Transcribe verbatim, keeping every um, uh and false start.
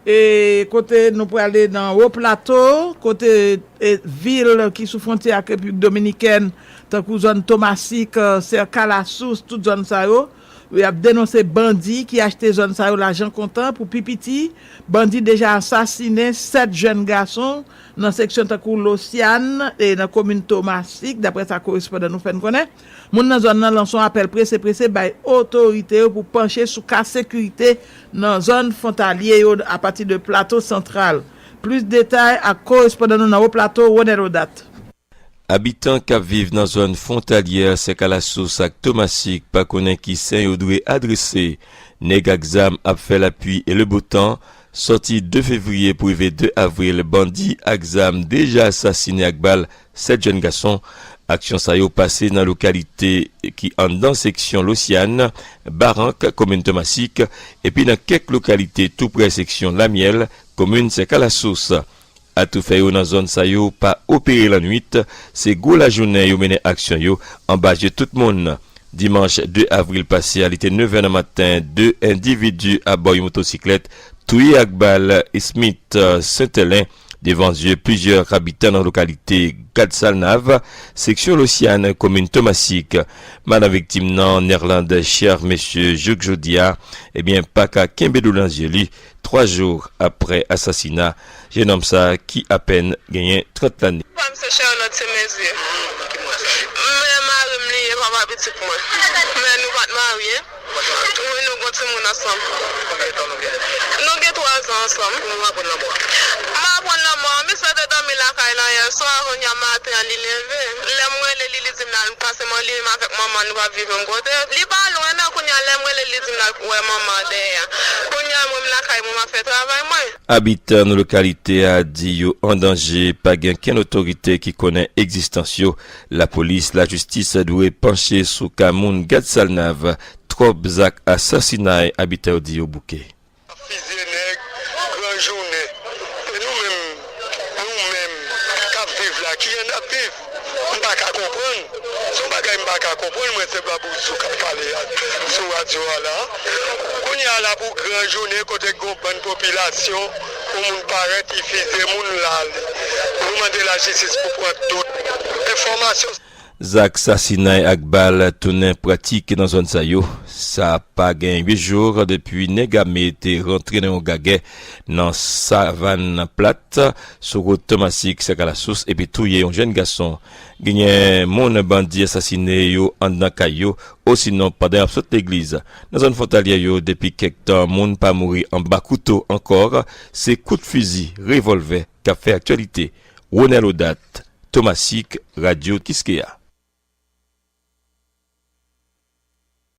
E kote nou prale nan Wo Plato, kote e, vil ki sou fwontyè ak Repiblik Dominikèn, tankou zòn Tomasik, Sèka Lasous, tout zòn sa yo, y ap denonse bandi ki achte zòn sa yo lajan kontan. Pou pi piti, bandi deja asasinen sèt jèn gason nan seksyon tankou Losyan e nan komin Tomasik, daprè sa korespondan nou fè n konnen. Moun nan zòn nan lanse yon apèl prese prese bay otorite yo pou panche sou ka sekirite nan zòn fwontalye yo apati de Plato Santral. Plis detay ak korespondan nou nan Wo Plato, Ronel Odat. Abitan k ap viv nan zòn fwontalyè Sèka Lasous ak Tomasik pa konnen ki sen yo dwe adrese. Nèg ak zam ap fè lapli e lebotan. Sòti de fevriye pou rive de avril, bandi ak zam deja asasinen ak bal sèt jèn gason. Aksyon sa yo pase nan lokalite ki anndan seksyon Losyan, Barank, komin Tomasik, epi nan kèk lokalite tou prè seksyon Lamyèl, komin Sèka Lasous. Atoufè yo nan zòn sa yo pa opere lannwit, se gwo lajounen yo mennen aksyon yo anba je tout moun. Dimanch de avril pase a, li te nevè nan maten, de endividi abò yon motosiklèt touye ak bal Smith, Sentèlen, devan zye plizyè abitan nan lokalite Gad Salnav, seksyon Losyan, komin Tomasik. Madanm viktim nan, Nerlande Cher, mesye, jouk jodi a, ebyen, pa ka kenbe dlo nan zye li. Twa jou apre asasina jennonm sa ki apèn genyen trant lane. Pam se Charlotte se Mezi. Men mari m li ye, papa pitit mwen. Men nou pa t marye. Wi, nou gon timoun ansanm. Nou gen twa zan ansanm. M aprann lanmò a. Misye te dòmi lakay lan yè swa, kounye a maten an li leve. Lè m rele li, li di m l al, paske mwen, li menm avèk manman, nou pa viv menm kote. Li pa lwen, non, kounye a, lè m rele li, li di m l al wè manman dèyè. Kounye a, mwen, m lakay mwen, m ap fè travay mwen. Abitan nan lokalite a di yo an danje, pa gen kenn otorite ki konnen egzistans yo. Lapolis, lajistis dwe panche sou ka moun Gad Salnav. Twòp zak asasinay abitan yo di yo bouke. Ap fizye nèg, gran jounen. E nou menm, nou menm k ap viv la, kijan n ap viv? M pa ka konprann. Se yon bagay m pa ka konprann, mwen, se Babou Zou k ap pale a, sou radyo a la. Kounye a la, pou gran jounen, kote gon bann popilasyon, yon moun parèt, li fizye moun, l ale. Nou mande lajistis pou pran tout enfòmasyon. Zak sasinay ak bal tounen pratik nan zòn sa yo. Sa pa gen uit jou depi nèg ame te rantre nan yon gagè nan Savann Plat, sou wout Tomasik, Sèkalasous, epi touye yon jèn gason. Genyen moun bandi asasine yo anndan kay yo, osinon pandan y ap sot legliz. Nan zòn fwontalyè yo, depi kèk tan, moun pa mouri anba kouto ankò, se kout fizi, revòlvè k ap fè aktyalite. Ronel Odat, Tomasik, Radyo Kiskeya.